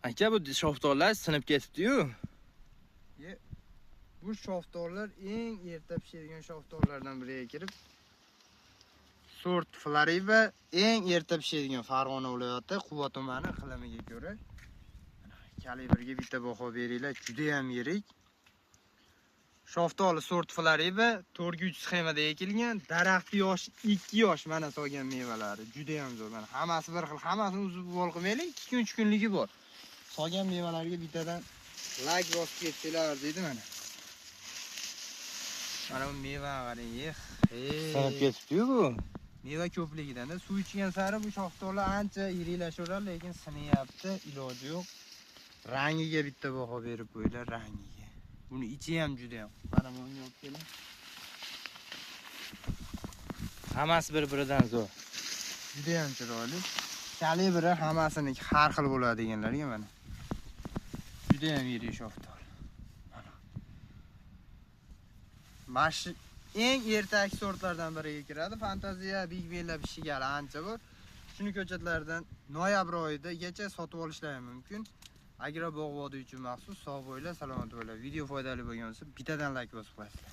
Aka, bu shaftollar sinib ketibdi-yu. Bu shaftollar eng erta pishadigan shaftollardan biriga kirib, sort Floriba eng erta pishadigan Farg'ona viloyati Quva tumani iqlimiga ko'ra. Kalibrga bitta baho beringlar, juda ham yirik. Shaftoli sort Floriba 4x3 sxemada ekilgan, daraxti yoshi 2 yosh, mana solgan mevalari juda ham zo'r. Mana hammasi bir xil, hammasini uzib bol qilmaylik, 2 kun 3 kunligi bor. Solgan mevalarga bittadan like bosib ketsanglar deydi mana. Mana bu meva qarang, Sinib ketibdi-yu bu. Meva ko'pligidan suv ichgan sari bu shaftoli ancha yiringlashaveradi, lekin sinyapti, iloji yo'q. Rangiga bitta baho berib qo'yinglar, rangiga. Buni ichi ham juda ham. Mana bunga olib keling. Hammasi bir-biridan zo'r. Juda ham chiroyli. Kalibri hammasiniki har xil bo'ladi deganlarga mana. Juda ham yirik shaftol. Mana. Mana shu eng ertaki sortlardan biriga kiradi. Fantaziya, Big Belllar pishigali ancha bor. Shuni ko'chatlardan noyabr oyigacha sotib olishlari mumkin. Agro bog'vodi uchun maxsus. Sog' bo'linglar, salomat bo'linglar. Video foydali bo'lgan bo'lsa, bittadan like bosib qo'yasizlar.